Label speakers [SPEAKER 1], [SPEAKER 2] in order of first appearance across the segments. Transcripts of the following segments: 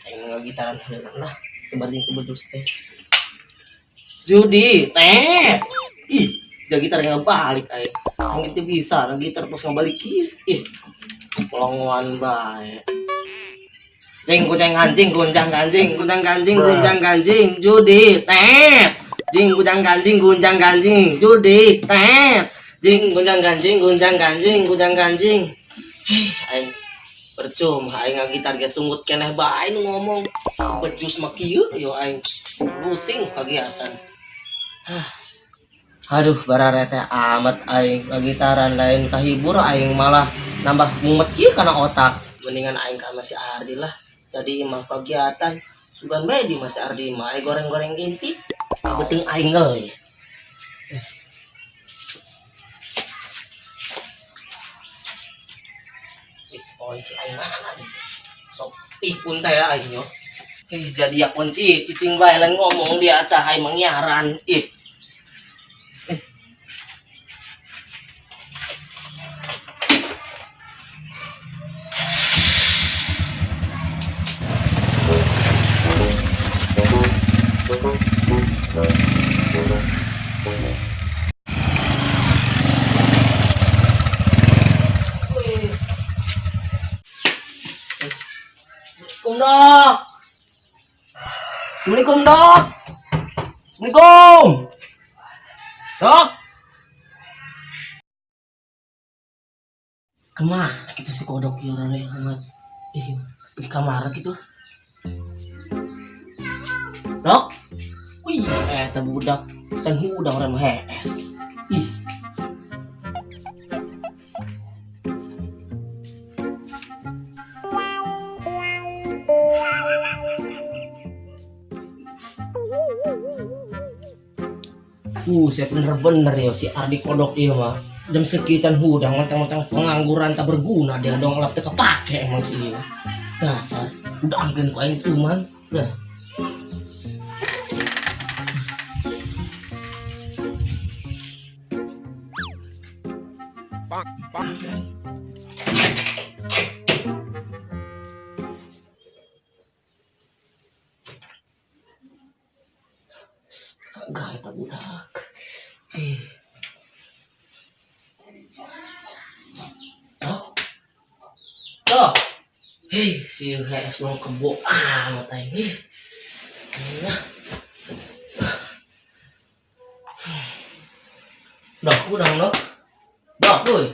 [SPEAKER 1] Aing ngagitaran heula lah sebaring teu bejus teh. Judi teh. Ih, gitar ngabalik aing. Sangit teu bisa gitar pos ngabalik ieu. Ih. Pelongoan bae. Jeng gonjang ganjing gonjang ganjing gonjang ganjing gonjang ganjing judi teh. Jing gonjang ganjing gonjang ganjing judi teh. Jing gonjang ganjing gonjang ganjing gonjang ganjing. Heh, aing percuma aing ngagitar ge sunggut keneh bae nu ngomong. Bejus mah kieu yo aing. Pusing kagiatan. Hah. Aduh, bararete amat aing ngagitaran lain kahibur aing malah nambah mumet kieu kana otak. Mendingan aing ka si Ardi lah. Jadi mah kegiatan sugan bae di Mas Ardi mah aing goreng-goreng inti beuteung aing ngelih. Ih, kunci aing mana nih? Sok ih pun teh aing yo. Ih, jadi ya kunci cicing bae lain ngomong dia tah aing mangiaran. Ih. Assalamualaikum dok. Assalamualaikum dok. Assalamualaikum. Dok. Kemana kita si kodok ya rare amat? Ih, di kamar gitu. Dok. Wih, teh budak can hudang urang hees. Ih. Buset bener-bener ya si Ardi kodok iya mah. Jam sekian can hudang mentang-mentang pengangguran tak berguna dia dong lap teu kepake emang sih ieu. Dasar udah angkeun ku aing tuman. Dah. Astaga eta budak. Eh. Dok. Dok. Hei, si HS dong kebo amat aing. Ih. Nah. Dok, udang dok. Dok, euy.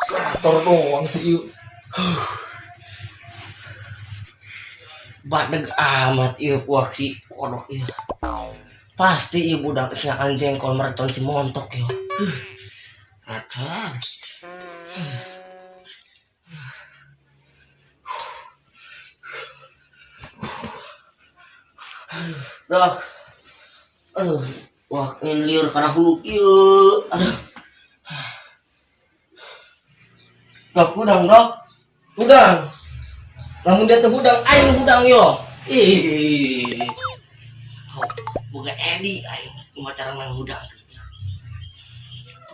[SPEAKER 1] Sator doang sih ieu. Badeg amat ieu puak si kodok ieu. Pasti ieu budak akan jengkol mercon si montok yo. Rata. Dok. Aduh, wah liur kana hulu ieu. Aduh. Dok, hudang, dok. Hudang. Lamun dia teu hudang, aing hudang yo. Ih. Oh, boga Edi aing kumaha cara nang hudang.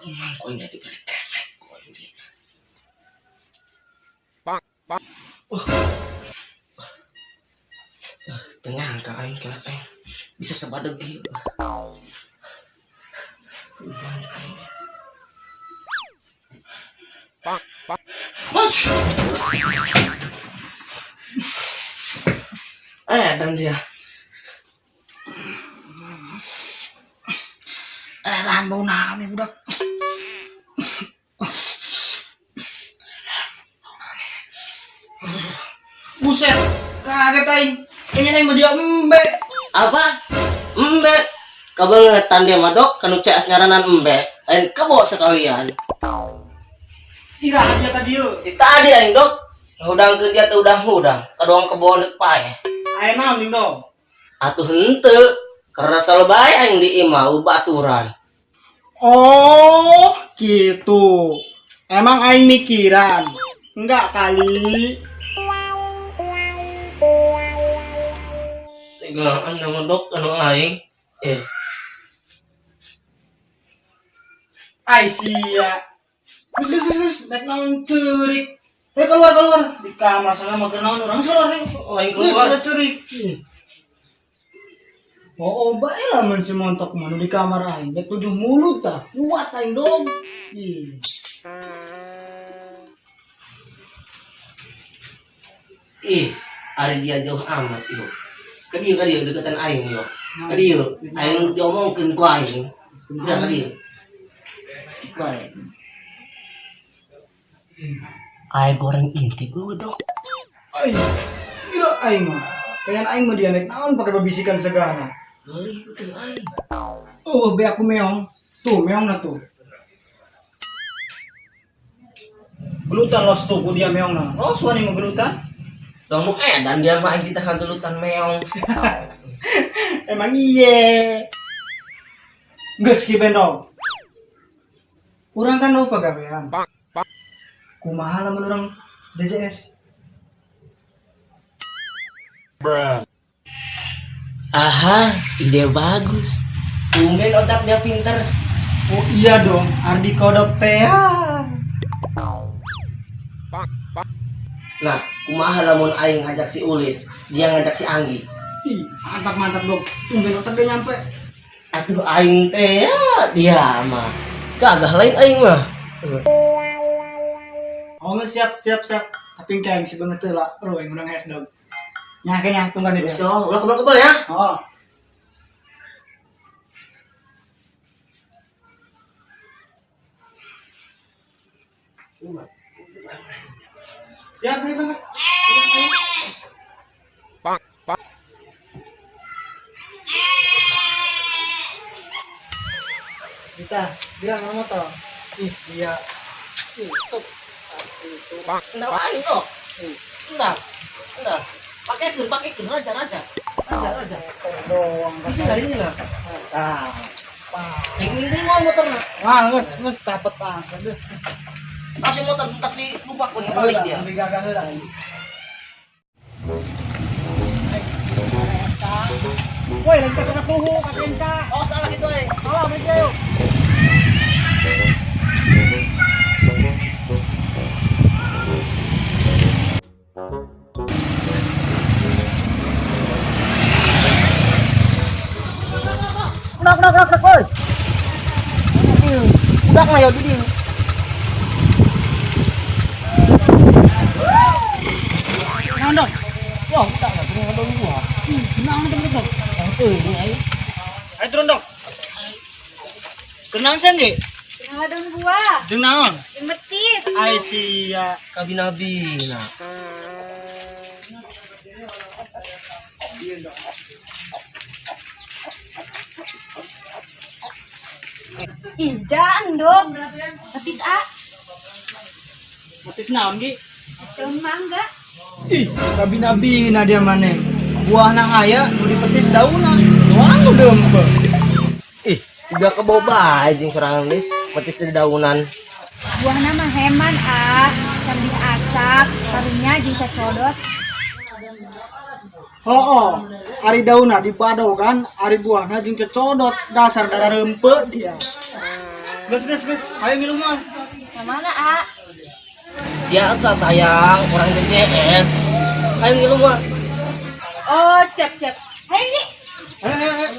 [SPEAKER 1] Emang kok ini diberi kelek kok ini.
[SPEAKER 2] Bang, bang.
[SPEAKER 1] Teu nyangka aing kelek aing bisa sabadeg ieu. Hudang aing.
[SPEAKER 2] Bang, bang.
[SPEAKER 1] Dan dia.
[SPEAKER 3] Tahan bau naon nih budak. Buset, kaget aing. Kayaknya aing mah dia embe.
[SPEAKER 1] Apa? Embe. Kabangetan dia mah dok, kanu CS ngaranan embe. Lain kebo sekalian.
[SPEAKER 3] Kira aja tadi yeuh.
[SPEAKER 1] Di tadi aing dok, ngahudangkeun dia teh udah-udah, kadoang kebo deuk paeh.
[SPEAKER 3] Aya naon ding dong?
[SPEAKER 1] Atuh henteu, karena salebay aing di imah baturan.
[SPEAKER 3] Oh, gitu. Emang aing mikiran? Enggak kali.
[SPEAKER 1] Tegaan nama dok anu aing.
[SPEAKER 3] Ai sia. Gus gus gus gus, nek naon ceurik. Eh, keluar keluar di kamar sana mah kenaon urang keluar nih.
[SPEAKER 1] Oh, aing
[SPEAKER 3] Geus
[SPEAKER 1] keluar.
[SPEAKER 3] udah curi. Oh, oh bae lah mun si montok mah nu di kamar aing. Dek tujuh mulut tah. Kuat aing dong. Ih.
[SPEAKER 1] Ih, ari dia jauh amat yo. Ka dieu deketan aing yo. Ka dieu, aing diomongkeun ku aing. Udah ka dieu. Asik bae. Aing goreng intip eueuh dok.
[SPEAKER 3] Ay, gila aing mah. Pengen aing mah dia naik naon pakai babisikan segala.
[SPEAKER 1] Geulih betul aing.
[SPEAKER 3] Oh, be aku meong. Tuh, meong na tuh. Gelutan los tuh, ku dia meong na. Los wani mah gelutan.
[SPEAKER 1] Dong nu edan dia mah aing ditahan gelutan meong.
[SPEAKER 3] Emang iye. Geus ki bendong. Urang kan lupa gawean. Kumaha lamun urang JJS?
[SPEAKER 1] Aha, ide bagus. Tumben otak dia pinter.
[SPEAKER 3] Oh iya dong, Ardi Kodok teh. Ah.
[SPEAKER 1] Nah, kumaha lamun aing ngajak si Ulis, dia ngajak si Anggi.
[SPEAKER 3] Ih, mantap mantap dong. Tumben otak dia nyampe.
[SPEAKER 1] Atuh aing teh ya, dia mah. Gagah lain aing mah.
[SPEAKER 3] Oh nggak, siap siap siap. Tapi kayak si banget tuh lah, bro yang urang es dong. Nya kayaknya tunggu nih dia.
[SPEAKER 1] So, ulah kebal-kebal ya.
[SPEAKER 3] Oh. Siap nih banget. Kita bilang sama motor. Ih, dia. Ih, sok.
[SPEAKER 1] Sendal aing kok. Sendal. Sendal. Pakekeun, pakekeun raja raja. Raja raja.
[SPEAKER 3] Doang.
[SPEAKER 1] Ini lah, ini lah.
[SPEAKER 3] Ah.
[SPEAKER 1] Sing ini mau motorna.
[SPEAKER 3] Wah, geus geus kapet ah. Aduh.
[SPEAKER 1] Kasih motor entak di lupak pun balik dia.
[SPEAKER 3] Lebih gagah heula. Woi, lain ka katuhu ka kenca.
[SPEAKER 1] Oh, salah gitu eh.
[SPEAKER 3] Salah mereka yuk.
[SPEAKER 1] Udah, udah, udah, udah, woi. Udah lah ya, di.
[SPEAKER 3] Naon dong?
[SPEAKER 1] Wah, udah lah, turun dong gua.
[SPEAKER 3] Naon dong dong?
[SPEAKER 1] Eh, ini aing.
[SPEAKER 3] Ayo turun dong. Kenang sen ge?
[SPEAKER 4] Daun buah,
[SPEAKER 3] Jeung naon?
[SPEAKER 4] jeung betis.
[SPEAKER 3] Ai sia.
[SPEAKER 1] Kabinabi nah.
[SPEAKER 4] Ih, jangan dong. Betis ah,
[SPEAKER 3] Betis naon ge?
[SPEAKER 4] betis daun mangga.
[SPEAKER 3] Ih, kabinabi na dia maneh. Buah nang aya nu dipetis daunna. Doang nu dempe.
[SPEAKER 1] Ih, siga kebo bae jeung sorangan geus, metis di daunan.
[SPEAKER 4] Buah nama heman ah, sambil asap, karunya jeung cacodot.
[SPEAKER 3] Oh, ari daunna dibadogan, ari buahna jeung cecodot, dasar darah rempe dia. Geus geus geus, ayo minum mah.
[SPEAKER 4] Yang mana ah?
[SPEAKER 1] Biasa tayang orang JJS. Ayo ngilu mah.
[SPEAKER 4] Oh, siap siap. Ayo Nyi.
[SPEAKER 3] Eh, eh,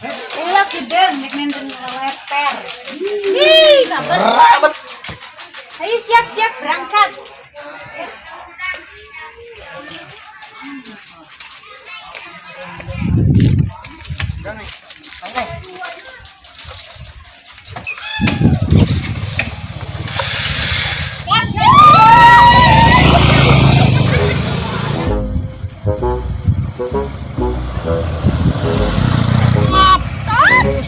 [SPEAKER 3] eh.
[SPEAKER 4] Ulah gedeng, nek nenten leper. Ih, kabar.
[SPEAKER 1] Rabet.
[SPEAKER 4] Ayo siap siap berangkat.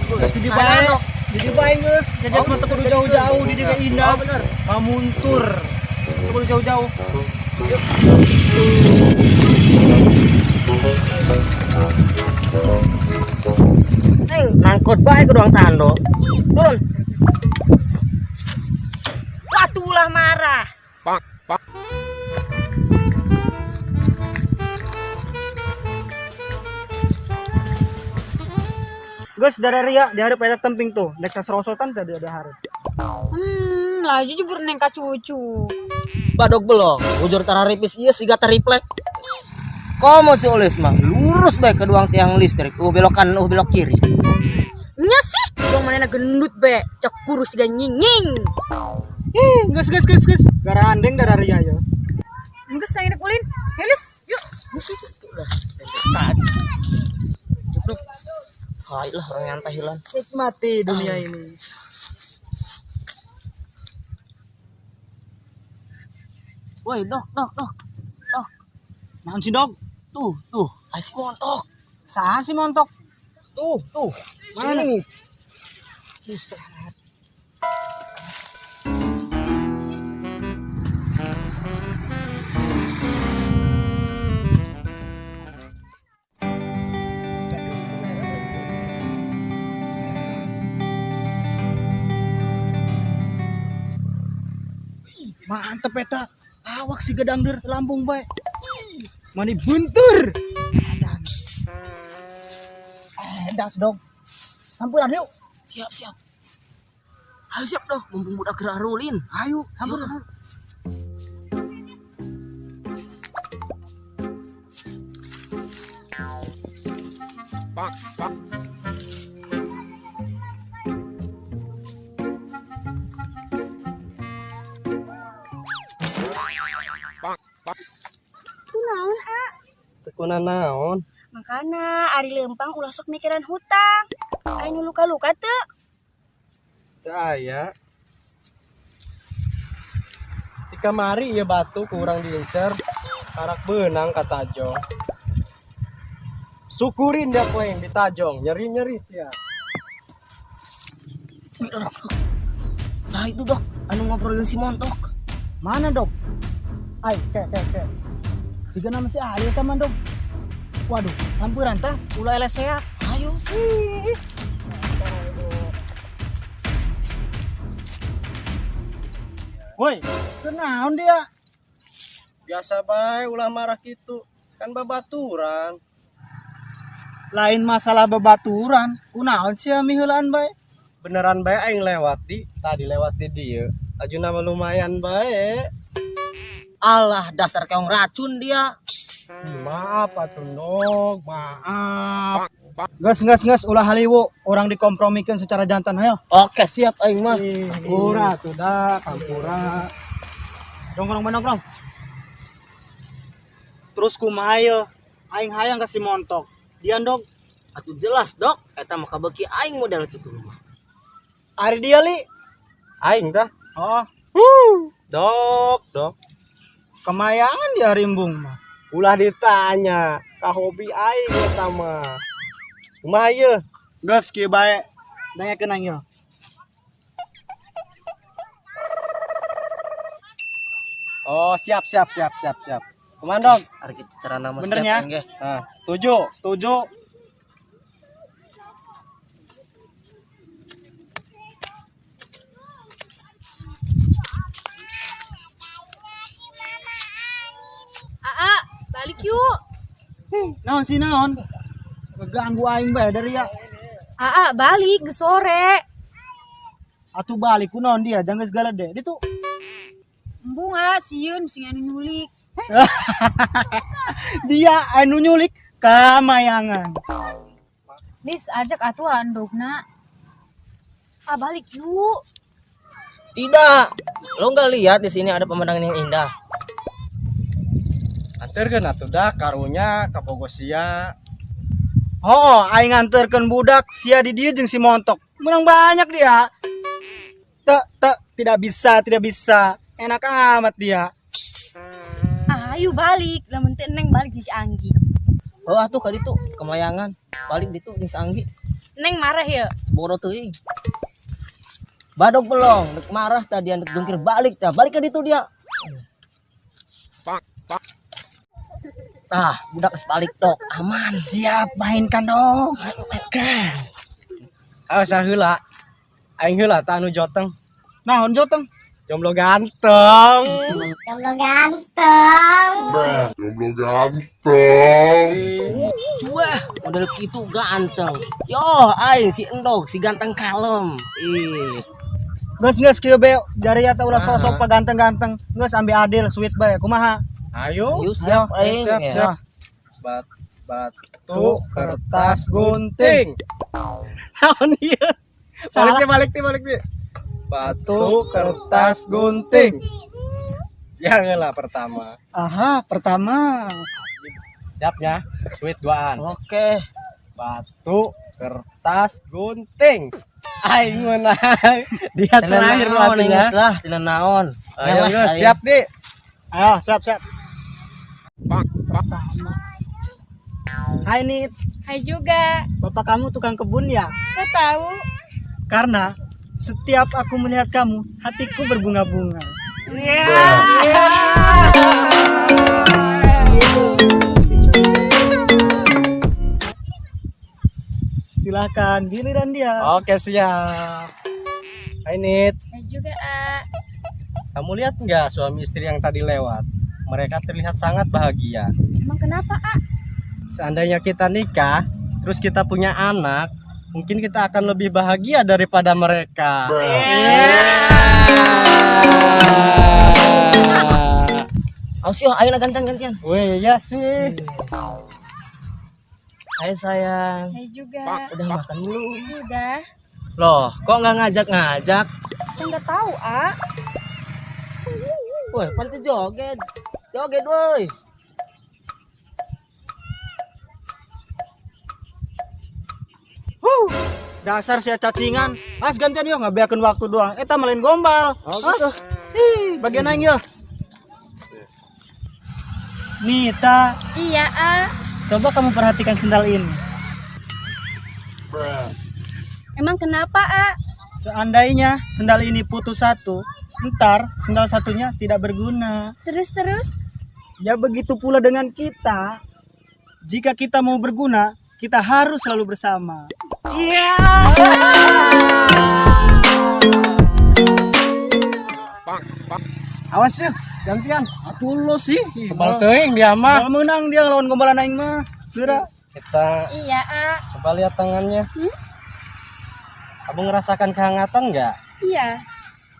[SPEAKER 3] Geus di bae. Di bae geus, jajas mah teu kudu jauh-jauh di dieu indah.
[SPEAKER 1] Oh, bener.
[SPEAKER 3] Mamuntur. Teu kudu jauh-jauh.
[SPEAKER 1] Aing nangkot bae ke ruang tando. Turun.
[SPEAKER 5] Watulah marah.
[SPEAKER 3] Geus dari ria di hareup eta temping tuh, nek sasrosotan tadi ada hareup.
[SPEAKER 4] Laju jebur neng ka cucu.
[SPEAKER 1] Badog belong, bujur tararipis ieu siga triplek. Komo si Ulis mah lurus bae ke duang tiang listrik, belok kanan, belok kiri.
[SPEAKER 5] Nya sih, dong manehna gendut be, cek kurus siga nyinging.
[SPEAKER 3] Ih, geus geus geus geus. Garandeng dararia ya.
[SPEAKER 4] Geus aing rek ulin. Hayu Lis, yuk.
[SPEAKER 1] Tadi. Jeblok. Hai lah orang yang tahilan.
[SPEAKER 3] Nikmati dunia ini.
[SPEAKER 1] Woi, dok, dok, dok. Dok,
[SPEAKER 3] Naon sih, Dog?
[SPEAKER 1] Tuh, tuh, ai si montok.
[SPEAKER 3] Saha si montok?
[SPEAKER 1] Tuh, tuh.
[SPEAKER 3] Mana?
[SPEAKER 1] Sini.
[SPEAKER 3] Buset. Mantep eta. Awak si gedangder lambung bae. Mani buntur. Edan. Das dong. Sampuran yuk.
[SPEAKER 1] Siap, siap. Ayo siap dong, mumpung budak gerak rulin.
[SPEAKER 3] Ayo, sampuran.
[SPEAKER 2] Bonk, bonk. Bonk, bonk.
[SPEAKER 5] Kunaon, ah?
[SPEAKER 6] Teu kunanaon.
[SPEAKER 5] Makana ari lempang ulah sok mikiran hutang. Aya nu luka-luka teu?
[SPEAKER 6] Teu aya. Di kamari ieu batu kurang diincer, karak beunang ka tajong. Syukurin dia poeng di tajong, nyeri-nyeri sia.
[SPEAKER 1] Wih, dok, dok. Saha itu dok, anu ngobrolin si montok.
[SPEAKER 3] Mana dok? Ay, ke ke ke. Siga nama si Ali eta mah dok. Waduh, sampuran tah ulah elesea.
[SPEAKER 1] Ayo,
[SPEAKER 3] Ih. Woi, kenaon dia?
[SPEAKER 6] Biasa bae ulah marah kitu, kan babaturan.
[SPEAKER 3] Lain masalah babaturan, kunaon sia miheulaan bae?
[SPEAKER 6] Beneran bae aing lewat di, tadi lewat di dieu. Lajuna mah lumayan bae.
[SPEAKER 1] Alah, dasar keong racun dia.
[SPEAKER 6] Ih, maaf atuh Ndog, maaf.
[SPEAKER 3] Gas gas gas ulah haliwu, orang dikompromikan secara jantan hayo.
[SPEAKER 1] Oke, siap aing mah.
[SPEAKER 6] Hampura atuh da, hampura.
[SPEAKER 3] Nongkrong nongkrong. Terus kumaha ye? Aing hayang ka si montok. Dian dog,
[SPEAKER 1] Atuh jelas, dok. Eta mah kabeuki aing model kitu mah.
[SPEAKER 3] ari dia li.
[SPEAKER 6] Aing tah.
[SPEAKER 3] Oh,
[SPEAKER 6] Dok, dok.
[SPEAKER 3] kemayangan dia rimbung mah.
[SPEAKER 6] Ulah ditanya, ka hobi aing eta mah. Kumaha ieu?
[SPEAKER 3] Gas kieu bae. Dengekeun aing ye.
[SPEAKER 6] Oh, siap siap siap siap siap. Kumaha dong?
[SPEAKER 1] Ari kitu carana mah
[SPEAKER 3] Bener
[SPEAKER 1] siap
[SPEAKER 3] nya?
[SPEAKER 1] aing ge.
[SPEAKER 6] Nah, setuju.
[SPEAKER 3] Setuju.
[SPEAKER 5] Aa, balik yuk.
[SPEAKER 3] Naon sih naon? Ganggu aing bae dari ya.
[SPEAKER 5] Aa, balik geus sore.
[SPEAKER 3] Atuh balik kunaon dia, jangan segala deh. Dia tuh
[SPEAKER 4] Embung ah, sieun sing anu nyulik.
[SPEAKER 3] dia anu nyulik kamayangan.
[SPEAKER 4] Lis ajak atuh andogna.
[SPEAKER 5] Ah, balik yuk.
[SPEAKER 1] Tidak. Lo nggak lihat di sini ada pemandangan yang indah.
[SPEAKER 6] Anterkeun atuh da karunya ka bogo sia.
[SPEAKER 3] Oh, aing nganterkeun budak sia di dieu jeung si montok. Menang banyak dia. Tek tek tidak bisa, tidak bisa. Enak amat dia.
[SPEAKER 5] Ayo balik, lamun teu Neng balik jeung si Anggi.
[SPEAKER 1] Oh, atuh ka ditu kemayangan. Balik ditu jeung si Anggi.
[SPEAKER 5] Neng marah ya.
[SPEAKER 1] Bodoh teuing. Badog belong, dek marah tadi dek jungkir balik tah. Balik ke ditu dia.
[SPEAKER 2] Bonk, bonk.
[SPEAKER 1] Tah, budak geus balik dok. Aman.
[SPEAKER 3] Siap mainkan dong.
[SPEAKER 1] Ayo mainkan.
[SPEAKER 6] Ayo saheula. Aing heula tah anu joteng.
[SPEAKER 3] Naon joteng?
[SPEAKER 6] Jomblo ganteng.
[SPEAKER 7] Jomblo ganteng.
[SPEAKER 2] Jomblo ganteng.
[SPEAKER 1] Cuah, model kitu ganteng. Yo, aing si endog, si ganteng kalem. Ih.
[SPEAKER 3] Geus geus kieu be jari eta ulah sosok paganteng-ganteng. Geus ambil adil sweet bae. Kumaha?
[SPEAKER 6] Ayo.
[SPEAKER 1] Yuk siap aing.
[SPEAKER 6] Siap,
[SPEAKER 1] Ya.
[SPEAKER 6] siap. Batu, kertas, gunting. Naon ieu? Balik deh, balik deh, balik deh. Batu, kertas, gunting. Janganlah pertama.
[SPEAKER 3] Aha, pertama.
[SPEAKER 6] Siap ya. Sweet duaan.
[SPEAKER 1] Oke.
[SPEAKER 6] Batu, kertas, gunting. Aing menang. Dia terakhir
[SPEAKER 1] naon
[SPEAKER 6] berarti ya.
[SPEAKER 1] geus lah, tina naon.
[SPEAKER 6] Ayo,
[SPEAKER 1] Lah,
[SPEAKER 6] geus,
[SPEAKER 1] aing.
[SPEAKER 6] siap di.
[SPEAKER 3] Ayo, siap, siap. Pertama. Hai Nit,
[SPEAKER 5] Hai juga.
[SPEAKER 3] bapak kamu tukang kebun ya?
[SPEAKER 5] Kok tahu?
[SPEAKER 3] Karena setiap aku melihat kamu, hatiku berbunga-bunga. Silahkan giliran dia.
[SPEAKER 6] Oke, siap. Hai Nit,
[SPEAKER 5] Hai juga, A.
[SPEAKER 6] kamu lihat nggak suami istri yang tadi lewat? Mereka terlihat sangat bahagia.
[SPEAKER 5] Emang kenapa, A?
[SPEAKER 6] Seandainya kita nikah, terus kita punya anak, mungkin kita akan lebih bahagia daripada mereka.
[SPEAKER 1] Awas yo, ayo gantian gantian.
[SPEAKER 6] Wih, ya sih.
[SPEAKER 1] Hai sayang.
[SPEAKER 5] Hai juga.
[SPEAKER 1] Udah makan belum?
[SPEAKER 5] Udah.
[SPEAKER 1] Loh, kok nggak ngajak-ngajak?
[SPEAKER 5] Kan nggak tahu, A.
[SPEAKER 1] Woi, pantai joget. Joget, woi.
[SPEAKER 3] Huh, dasar sia cacingan. As gantian yo ngabeakeun waktu doang. Eta mah lain gombal.
[SPEAKER 1] Oh,
[SPEAKER 3] As.
[SPEAKER 1] gitu.
[SPEAKER 3] Ih, bagian aing yo. Nita,
[SPEAKER 5] Iya, A.
[SPEAKER 3] coba kamu perhatikan sendal ini.
[SPEAKER 5] Emang kenapa, A?
[SPEAKER 3] Seandainya sendal ini putus satu, ntar sendal satunya tidak berguna.
[SPEAKER 5] Terus-terus?
[SPEAKER 3] Ya begitu pula dengan kita. Jika kita mau berguna, kita harus selalu bersama. Iya.
[SPEAKER 6] Awas yuk, gantian.
[SPEAKER 3] Atuh lo sih.
[SPEAKER 6] Kebal teuing dia mah.
[SPEAKER 3] Kalau menang dia lawan gombalan aing mah. Geura.
[SPEAKER 6] Kita
[SPEAKER 5] Iya, A.
[SPEAKER 6] coba lihat tangannya. Kamu ngerasakan kehangatan nggak?
[SPEAKER 5] Iya.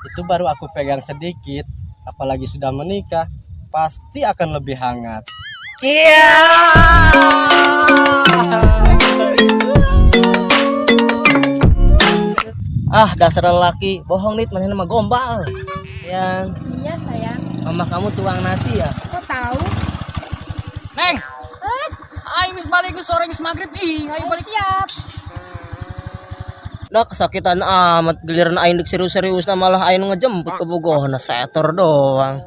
[SPEAKER 6] Itu baru aku pegang sedikit, apalagi sudah menikah, pasti akan lebih hangat. Iya.
[SPEAKER 1] Ah, dasar lelaki, bohong nih, manehna mah gombal. Yang
[SPEAKER 5] Iya, sayang.
[SPEAKER 1] mama kamu tuang nasi ya?
[SPEAKER 5] Kok tahu?
[SPEAKER 8] Neng. Aing geus balik geus sore geus maghrib ih, ayo balik.
[SPEAKER 5] Siap.
[SPEAKER 1] Dah kesakitan amat giliran aing dek serius-serius nah malah aing ngejemput kabogohna setor doang.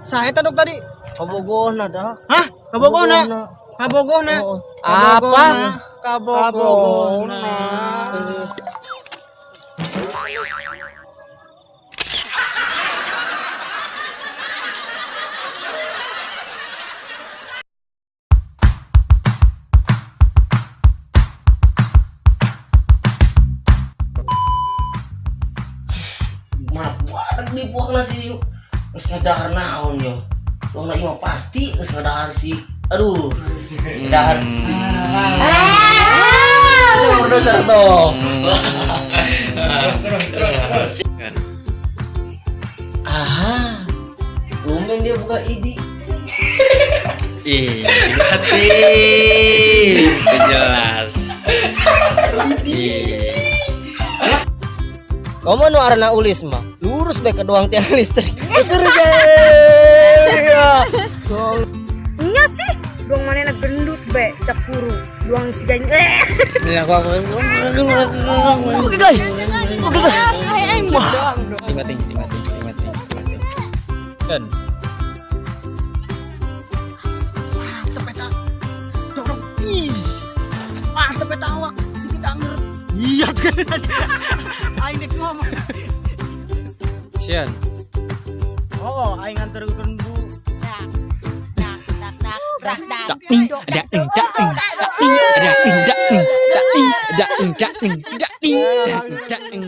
[SPEAKER 3] Saha eta dok tadi?
[SPEAKER 1] Kabogohna dah.
[SPEAKER 3] Hah? Kabogohna? Kabogohna?
[SPEAKER 1] Oh.
[SPEAKER 6] Apa?
[SPEAKER 3] Kabogohna.
[SPEAKER 1] Mana buat di buah nasi yuk. Geus ngedahar naon yo. Doang ieu mah pasti geus ngedahar si. Aduh. Ngedahar si. Ah, produser tuh. Terus terus terus. Aha. Tumben dia buka ID.
[SPEAKER 8] Ih, hati. Jelas. Ih.
[SPEAKER 1] Kamu nu arana ulis mah lurus bae ke doang tiang listrik. Seru ya.
[SPEAKER 4] Nya sih, doang manehna gendut be, cak guru. Doang si gany.
[SPEAKER 1] Oke guys. Oke guys.
[SPEAKER 8] Tinggal tinggi, tinggal tinggi, tinggal tinggi, tinggal tinggi. Kan.
[SPEAKER 3] Mantep eta. Dorong. Ih. Mantep eta awak. Sikit anger. Iya tuh. Aing dek ngomong.
[SPEAKER 8] Sian.
[SPEAKER 3] Oh, aing nganterkeun Bu.
[SPEAKER 8] Dak ing, dak ing, dak ing, dak ing, dak ing, dak ing, dak ing, dak ing, dak ing, dak ing, dak ing, dak ing.